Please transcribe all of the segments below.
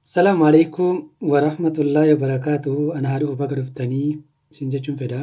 Salaamu alaikum warahmatullaahi wabarakaatuhu. Ana haa dhufu baga dhuftanii isin jechuun fedha.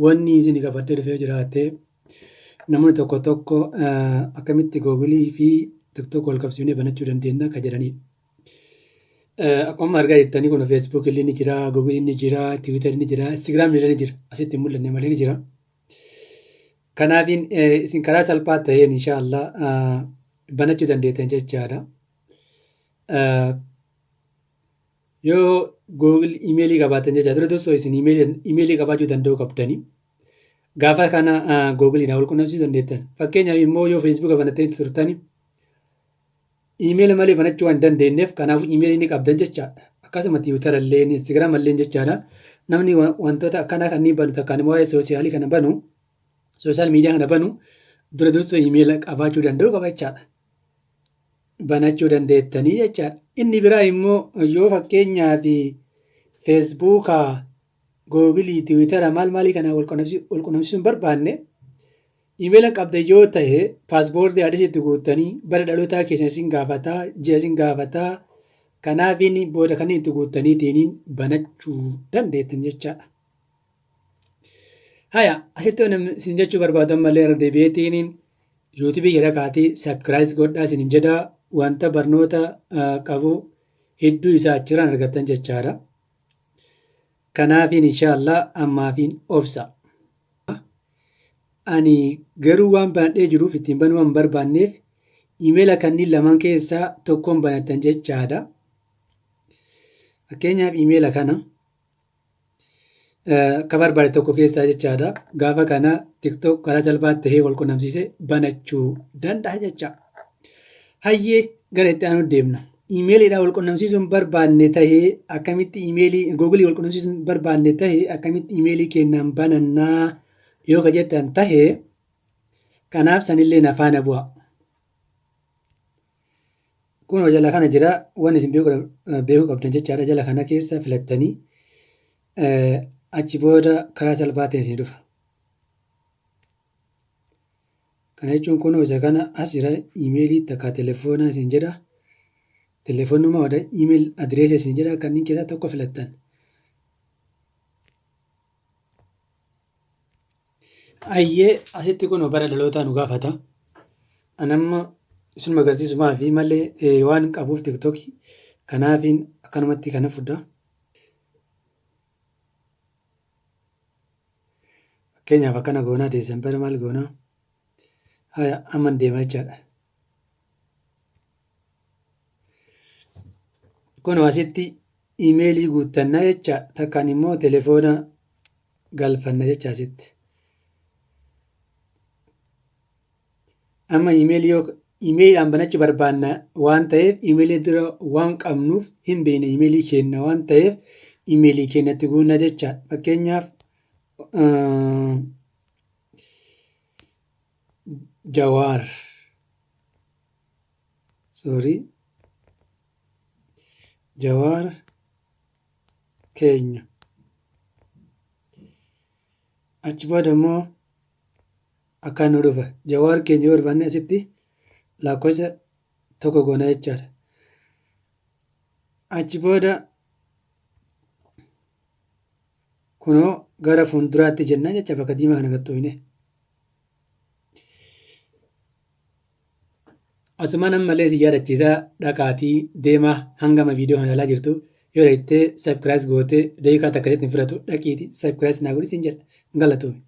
Wanni isin qabadhee dhufee jiraate namoonni tokko tokko akkamitti googilii fi tiktok wal qabsiifnee banachuu dandeenya akka jedhanidha. Akkuma argaa jirtanii kun feesbuuk illee ni jira, googilii ni jira, tiwiitar ni jira, instagiraam illee ni jira. Asitti hin mul'anne malee ni jira. Kanaafiin isin karaa salphaa ta'een inshaallah banachuu dandeettan jechaadha. Yoo Google imeelii qabaattan jecha dura dursoo isin imeelii qabaachuu danda'uu qabdani. Gaafa kana Googleedhaan wal qunnamsiisuu dandeettan. Fakkeenyaaf immoo yoo Facebook banattanii turtani imeela malee banachuu waan hin dandeenyeef kanaafuu imeelii ni qabdan jechaadha. Akkasuma Twitter illee Instagram illee jechaadha. Namni wantoota akkanaa kanneen banu takkaan immoo waa'ee soosiyaalii kana banu sooshaal miidiyaa kana banu dura dursoo imeela qabaachuu danda'uu qaba jechaadha. Banachuu dandeettanii jechaadha. Inni biraa immoo yoo fakkeenyaaf feesbuuka, googilii, tiwiitara maal maalii kana wal qunnamsiisuu hin barbaanne imeela qabda yoo ta'e paaspoortii adii itti guuttanii bara dhalootaa keessan isin gaafataa, ji'a isin gaafataa. Kanaafiin booda kanneen itti guuttaniitiin banachuu dandeettan jechaadha. Haya asitti isin jechuu barbaadu ammallee irra deebi'eetiin yuutuubii jedha kaatii sabkiraayis godhaa isin jedha wanta barnoota qabu hedduu isaa achirraan argattan jechaadha. Kanaafiin inshaallah ammaafiin obsa. Ani garuu waan banadhee jiruuf ittiin banuu waan barbaanneef imeela kanneen lamaan keessaa tokkoon banattan jechaadha. Fakkeenyaaf imeela kana akka barbaade tokko keessaa jechaadha. Gaafa kana TikTok karaa salphaa ta'ee wal qunnamsiisee banachuu danda'a jecha. Hayyee gara itti aanu deemna. Iimeeliidhaan wal qunnamsiisuun barbaanne tahee akkamitti iimeelii googilii wal qunnamsiisuun barbaanne tahee akkamitti iimeelii keenyaan banannaa yoo ka jettan tahee kanaaf sanillee na faana bu'a. Kunoo jala kana jira waan isin beekuu qabdan jechaadha. Jala kana keessa filattanii achi booda karaa salphaa ta'een isin dhufa. Kana jechuun kunoo isa kana as jira iimeelii takka telefoonaa isin jedha. Telefoonuma wada iimeel adireesa isin jedha kanneen keessaa tokko filattan. Ayyee asitti kunoo bara dhalootaa nu gaafata. Ani amma isinuma agarsiisumaa fi malee waan qabuuf tiktookii kanaafiin akkanumatti kana fudha. Fakkeenyaaf akkana goonaa Deesembar maal goonaa haya amma deema jechaadha. Kunoo asitti imeelii guuttannaa jecha takkaan immoo telefoona galfanna jecha asitti. Amma imeelii yoo imeeliidhaan banachuu barbaanna waan ta'eef imeelii dura waan qabnuuf hin beekne imeelii keenya waan ta'eef imeelii keenyatti guunna jecha. Fakkeenyaaf Jawaar sorry Jawaar keenya achi booda immoo akkaan nu dhufa Jawaar keenya yoo barbaanne asitti lakkoofsa tokko goona jechaadha. Achi booda kunoo gara fuulduraatti jenna jecha bakka diimaa kana gattooyne. Asumaan ammallee si yaadachiisaa dhaqaatii deemaa hangama viidiyoo kana ilaalaa jirtu yoo dhaqxee sabkiraayis gootee daqiiqaa takka sitti hin fudhatu dhaqiitii sabkiraayis naa godhi siin jedha galatoomi.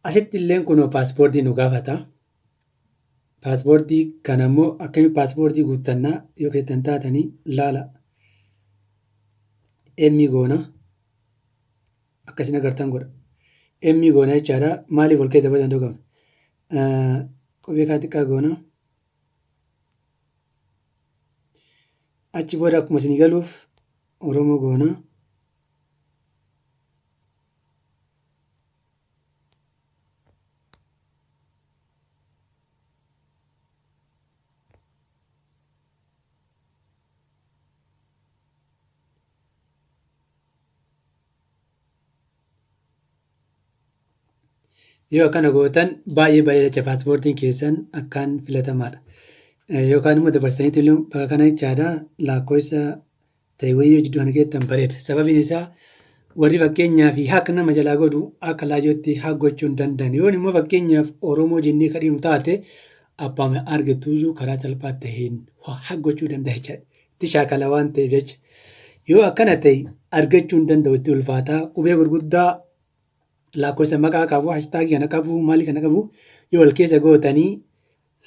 Asitti illeen kunoo paaspoortii nu gaafata. Paaspoortii kana immoo akkamiin paaspoortii guuttannaa yoo keessan taatanii laala. Emmi goona. Akkasin agartan godha. Emmi goona jechaadha. Maaliif ol keessa dabaluu danda'u qabna? Qubee kaa xiqqaa goona. Achi booda akkuma isinii galuuf Oromoo goona. Yoo akkana gootan baay'ee bareeda jecha, Passwordiin keessan akkaan filatamaadha. Yookaan immoo dabarsitanii bakka kana jechaadha, lakkoofsa ta'e wayii yoo jidduu kana keettan bareeda. Sababiin isaa warri fakkeenyaaf hack nama jalaa godhu akka laayyootti hack gochuu hin danda'an. Yoon immoo fakkeenyaaf Oromoo jennee kadhiinu taate, abbaan argatuyyuu karaa salphaa ta'een hack gochuu danda'a jechaadha. Itti shaakala waan ta'eef jecha. Yoo akkana ta'e argachuu hin danda'u, itti ulfaataa. Qubee gurguddaa, lakkoofsa maqaa qabu, hashtagii kana qabu, maali kana qabu yoo wal keessa gootanii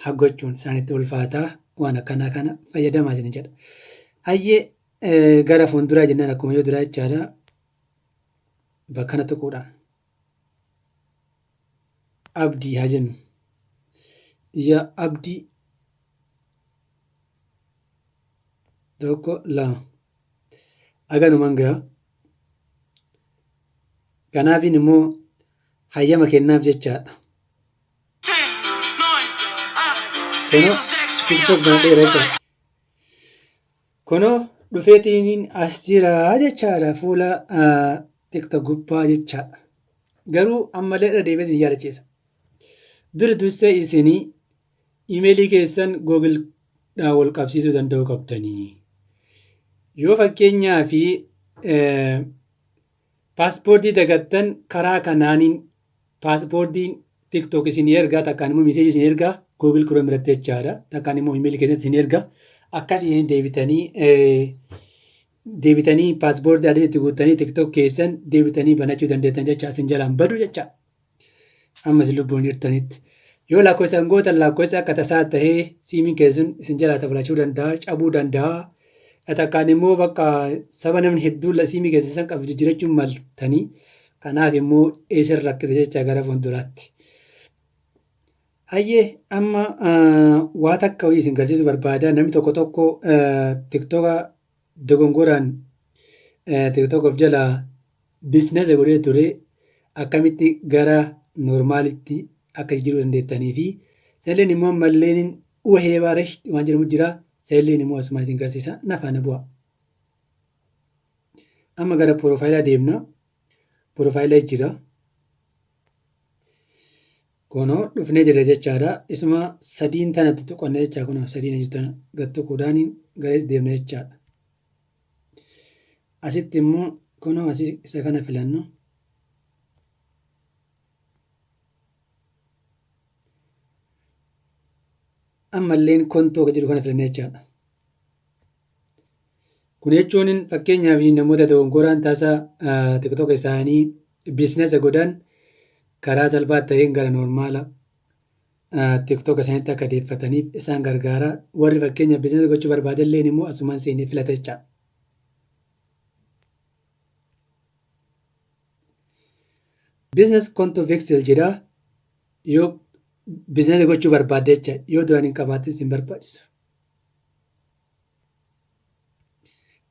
hack gochuun isaanitti ulfaataa. Waan akkanaa kana fayyadamaa isin jedha. Hayyee, gara fuulduraa jennaan akkuma yoo duraa jechaadha. Bakka kana tuquudhaan. Abdii haa jennu. Yaa Abdii, tokko, lama. Aganumaan gaha. Kanaafin immoo hayyama kennaaf jechaadha. 10, 9, 8, Kunoo 7, 6, 5, TikTok banadheera jechaadha. Kunoo dhufeetiin as jira jechaadha, fuula TikTok gubbaa jechaadha. Garuu ammallee irra deebi'ee isin yaadachiisa. Dura dursee isinii imeelii keessan Google dhaan wal qabsiisuu danda'uu qabdanii. Yoo fakkeenyaa fi passwordii dagattan, karaa kanaaniin passwordiin TikTok isin ergaa, takkaan immoo messageii isin ergaa Google Chrome irratti jechaadha. Takkaan immoo imeelii keessatti isin ergaa. Akkasiin deebitanii passwordii adii itti guuttanii TikTok keessan deebitanii banachuu dandeettan jecha, isin jalaan badu jecha. Amma isin lubbuun jirtanitti. Yoo lakkoofsaan gootan, lakkoofsa akka tasaa tahee siimiin keessan isin jalaa tabalachuu danda'a, cabuu danda'a. Takkaan immoo bakka saba namni hedduun siimii keessan san qabu jijjiirachuun maltanii, kanaaf immoo isin rakkisa jecha gara fuulduraatti. Hayyee, amma waa takka hojii isin garsiisuu barbaada. Namni tokko tokko TikToka dogongoraan TikTok of jalaa businessa godhee ture, akkamitti gara normalitti akka jijjiiruu dandeettanii fi salleen immoo ammalleen Urheberrecht waan jedhamu jira. Salleen immoo asumaan isin garsiisa, na faana bu'a. Amma gara profileaa deemna. Profileaa jira. Kunoo dhufnee jirra jechaadha. Isuma sadiin tanatti tuqanne jechaa, kunoo sadiin jirtu tana gad tuquudhaan garas deemna jechaadha. Asitti immoo kunoo asii isa kana filannu. Ammalleen Konto kan jedhu kana filanna jechaadha. Kun jechuun fakkeenyaaf namoota dogongoraan tasa TikTok isaanii businessa godhan karaa salphaa ta'een gara normala TikTok isaaniitti akka deeffataniif isaan gargaara. Warri fakkeenya businessa gochuu barbaadan immoo asumaan seenee filata jechaadha. Business Konto Wechsel jedha. Yoo businessa gochuu barbaadde jecha, yoo duraan hin qabaatin sin barbaachisu.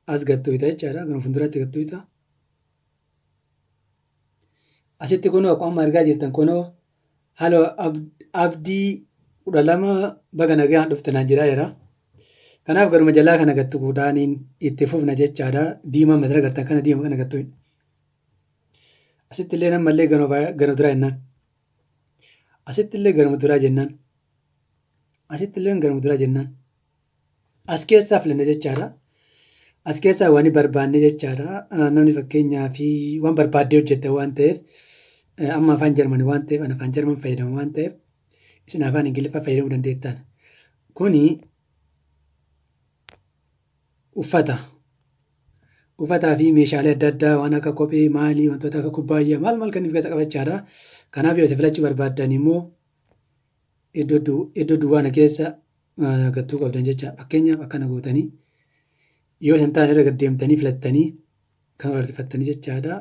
As gattuuyita jechaadha. Gara fuulduraatti gattuuyita. Asitti kunoo akkuma amma argaa jirtan, kunoo "Hallo Abdii 12, baga nagaan dhufte" naan jedhaa jira. Kanaaf garuma jalaa kana gattuquudhaaniin itti fufna jechaadha. Diimaa madara gartan kana, diimaa kana gattuudha. Asitti illee ammallee gara duraa jennaan. Asitti illee garuma duraa jennaan. Asitti illee garuma duraa jennaan. As keessaa filanna jechaadha. As keessaa waan barbaanne jechaadha. Namni fakkeenyaa fi waan barbaaddee hojjette waan ta'eef, amma afaan Jarmanii waan ta'eef, ani afaan Jarman fayyadama waan ta'eef, isin afaan Ingiliffaa fayyadamuu dandeettan. Kuni uffata. Uffataa fi meeshaalee adda addaa waan akka kophee, maalii, wantoota akka kubbaayyaa, maal maal kan of keessa qabachaadha. Kanaaf yoo isin filachuu barbaaddan immoo iddoo duwwaana keessa gattuu qabdan jecha. Fakkeenyaaf akkana gootanii, yoo isin ta'an irra gad deemtanii filattanii kan wal harkifattanii jechaadha.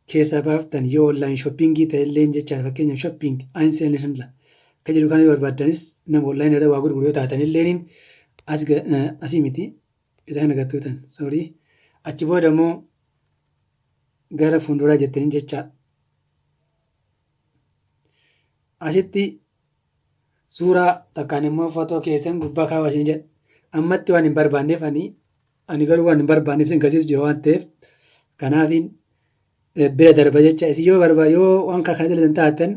Keessaa baaftan yoo online shoppingii ta'e illee jechaadha. Fakkeenyaaf Shopping Einzelhändler akka jedhu kana yoo barbaaddanis, nama online irra waa gurguru yoo taatan illeen, asii miti, isa kana gattuutan, sorry, achi booda immoo gara fuulduraa jettanii jecha. Asitti suuraa takkaan immoo footoo keessan gubbaa kaawwa isin jedha. Ammatti waan hin barbaanneef, ani garuu waan hin barbaanneef isin agarsiisu jira waan ta'eef, kanaafiin bira darba jecha. Isin yoo barbaad, yoo waan kana dalagan taatan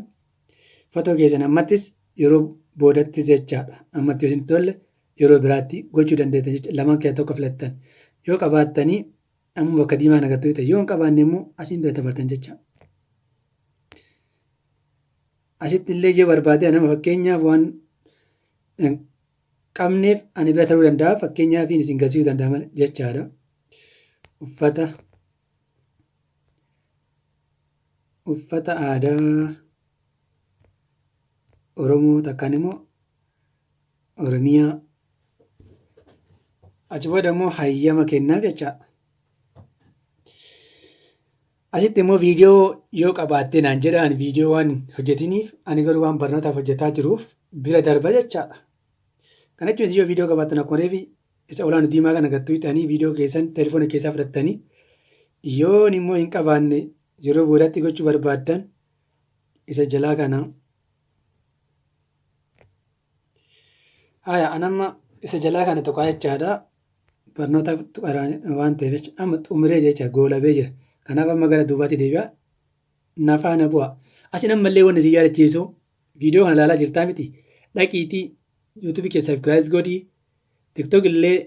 Fotoo keessan ammattis yeroo boodattis jechaadha. Ammatti yoo isin tolle yeroo biraatti gochuu dandeettan jechuudha. Lamaan keessaa tokko filattan. Yoo qabaattanii amma bakka diimaa nagattuu ta'e, yoo hin qabaanne immoo asiin bira dabartan jecha. Asitti illee yoo barbaade, nama fakkeenyaaf waan hin qabneef ani bira taruu danda'a. Fakkeenyaaf isin garsiisuu danda'a jechaadha. Uffata aadaa Oromoo takkaan immoo Oromiyaa. Achi booda immoo hayyama kennaaf jechaadha. Asitti immoo viidiyoo yoo qabaatte naan jedhaan, viidiyoo waan hojjetiniif, ani garuu waan barnootaaf hojjetaa jiruuf bira darba jechaadha. Kana jechuun yoo viidiyoo qabaattan akkuma reefi isa olaanu diimaa kana gattuu hixanii viidiyoo keessan telefoona keessaa fudhattanii, yoon immoo hin qabaanne yeroo boodatti gochuu barbaaddan isa jalaa kana. Haya, anamma isa jalaa kana tuqaa jechaadha. Barnoota waan ta'eef jecha amma xumuree jecha goolabee jira. Kanaaf amma gara duubaatti deebi'a. Na faana bu'a. Asin ammallee wanni isin yaadachiisu, viidiyoo kana ilaalaa jirtaa miti. Dhaqiitii YouTubeii keessa subscribe godhii. TikTok illee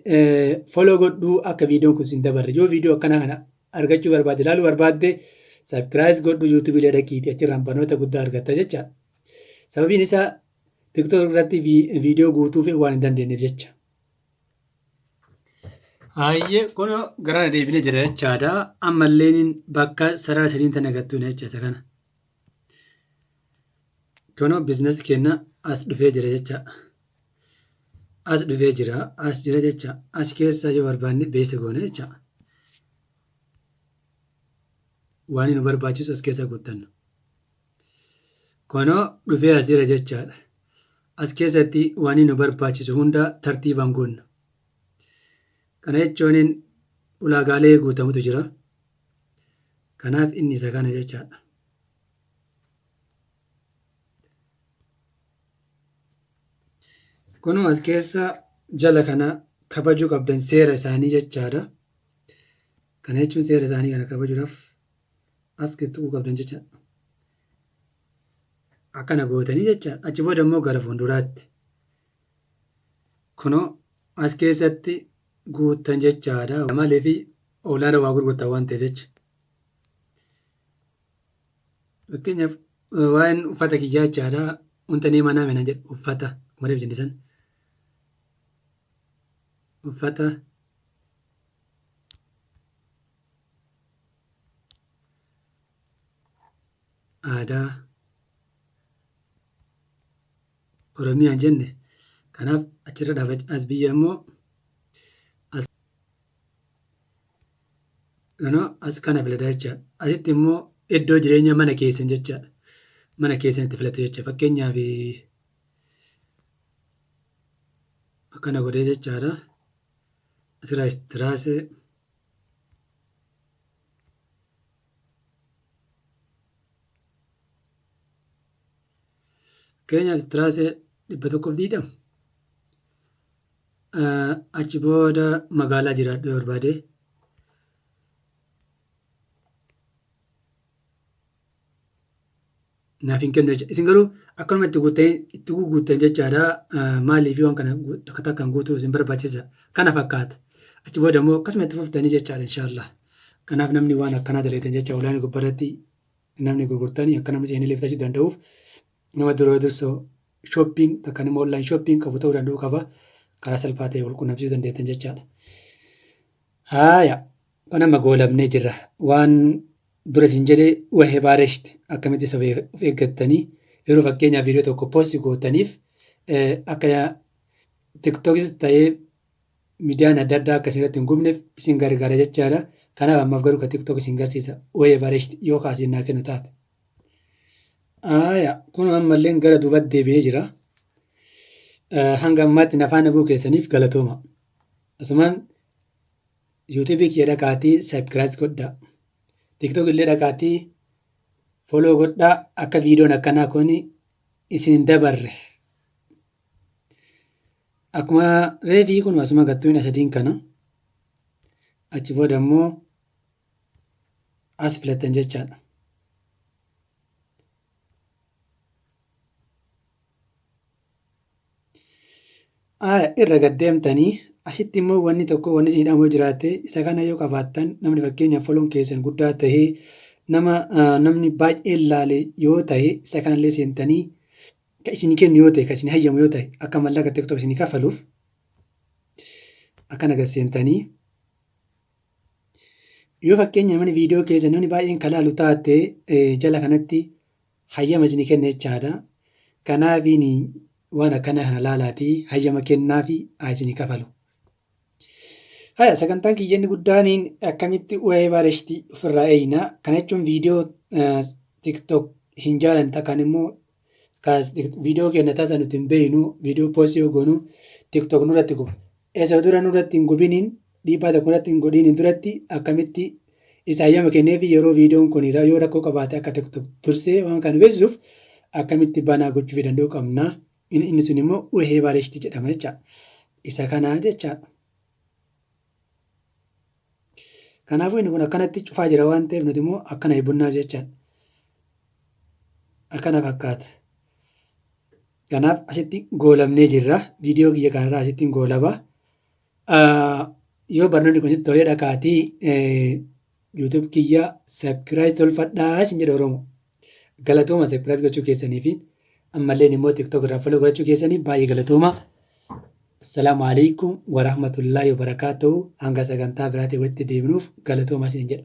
follow godhuu akka viidiyoon kun sin dabarre. Yoo viidiyoo akkanaa kana argachuu barbaadde, ilaaluu barbaadde, subscribe godhuu, YouTubeii illee dhaqiitii achirraan barnoota guddaa argatta jecha. Sababiin isaa TikTok irratti viidiyoo guutuu fe'uu waan hin dandeenyeef jecha. Hayyee, kun gara deebinee jira jechaadha. Ammallee bakka sarara sadiin tana gattuun jecha isa kana. Kunoo business keenya as dhufee jira jecha. As dhufee jira, as jira jecha. As keessa yoo barbaanne beessa goone jecha. Waan nu barbaachisu as keessa guuttanna. Kunoo dhufee as jira jechaadha. As keessatti waan nu barbaachisu hunda tartiibaan guunna. Kana jechuun ulaagaalee guutamutu jira. Kanaaf inni isa kana jechaadha. Kunoo as keessa jala kana kabajuu qabdan seera isaanii jechaadha. Kana jechuun seera isaanii kana kabajuudhaaf as tuquu qabdan jechaadha. Akkana gootanii jechaadha. Achi booda immoo gara fuulduraatti. Kunoo as keessatti guuttan jechaadha. Maaliif olaanaa waa gurgurtan waan ta'eef jecha. Fakkeenyaaf waa'een uffata kiyyaa jechaadha. Wanta inni manaa mina jedhu uffata akkuma reef jenne san. Uffata aadaa Oromiyaa jenne, kanaaf achirra dhaabach as biyya immoo as kunoo as kana filataa jechaadha. Asitti immoo iddoo jireenya mana keessan jechaadha. Mana keessan itti filatu jecha. Fakkeenyaaf akkana godhee jechaadha. Asirraa Straße fakkeenyaaf Straße 120. Achi booda magaalaa jiraadhu yoo barbaade, naaf hin kennu jecha. Isin garuu akkanuma itti guuttanii itti guuttan jechaadha. Maaliif waan kana takka takkaan guutuu isin barbaachisa. Kana fakkaata. Achi booda immoo akkasuma itti fuftanii jechaadha, inshaallah. Kanaaf namni waan akkanaa dalagan jecha olaanaa gubbaarratti namni gurgurtanii akka namni seenee bitachuu danda'uuf nama dura dursoo shopping takkaan immoo online shopping qabu ta'uu danda'uu qaba. Karaa salphaa ta'e wal quunnamsiisuu dandeettan jechaadha. Haaya, kun amma goolabnee jirra. Waan dura isin jedhee Urheberrecht akkamitti isa of eeggattanii yeroo fakkeenyaaf viidiyoo tokko post gootaniif akka TikTokis ta'ee miidiyaan adda addaa akka isin irratti hin gubneef isin gargaara jechaadha. Kanaaf ammaaf garuu kan TikTok isin garsiisa Urheberrecht yoo kaasiin naa kennu taate. Haaya, kun ammallee gara duubatti deebi'ee jira. Hanga ammaatti na faana bu'uu keessaniif galatooma. Asumaan YouTubeii kiyya dhaqaatii subscribe godhaa. TikTok illee dhaqaatii follow godhaa akka viidiyoon akkanaa kun isin hin dabarre. Akkuma reefii kun asuma gattuun sadiin kana. Achi booda immoo as filattan jechaadha. Irra gad deemtanii asitti immoo wanni tokko wanni isin hidhamu jiraate, isa kana yoo qabaattan, namni fakkeenyaaf follown keessan guddaa tahee nama namni baay'een laale yoo ta'e, isa kanallee seentanii kan isin kennu yoo ta'e, kan isin hayyamu yoo ta'e, akka mallaqa TikTok isin kafaluuf akkana gad seentanii, yoo fakkeenya namni viidiyoo keessa namni baay'een kan laalu taate, jala kanatti hayyama isin kenna jechaadha. Kanaafiin waan akkana kana laalaatii hayyama kennaafi haa isin kafalu. Haya, sagantaan kiyya inni guddaaniin akkamitti Urheberrecht ofirraa eeyna. Kana jechuun viidiyoo TikTok hin jaalanne takkaan immoo viidiyoo keenya tasa nuti hin beeknu, viidiyoo post yoo goonu TikTok nurratti guba. Isa dura nurratti hin gubiniin, dhiibbaa tokko irratti hin godhiniin duratti, akkamitti isa hayyama kenneefi yeroo viidiyoon kun yoo rakkoo qabaate akka TikTok dursee waan kana beeksisuuf akkamitti banaa gochuu danda'uu qabna. Inni sun immoo Urheberrecht jedhama jecha. Isa kanaa jechaadha. Kanaafuu inni kun akkanatti cufaa jira waan ta'eef, nuti immoo akkana eebbunnaaf jechaadha. Akkana fakkaata. Kanaaf asitti goolamnee jirra. Viidiyoo kiyya kanarraa asitti goolaba. Yoo barnoonni kun sitti tolee, dhaqaatii YouTube kiyya subscribe tolfadhaa isin jedha Oromoo. Galatooma subscribe gochuu keessanii fi ammallee immoo TikTok irraa follow godhachuu keessanii baay'ee galatooma. Assalaamu alaikum warahmatullaahi wabarakaatuhu. Hanga sagantaa biraatiin walitti deebinuuf galatooma isin jedha.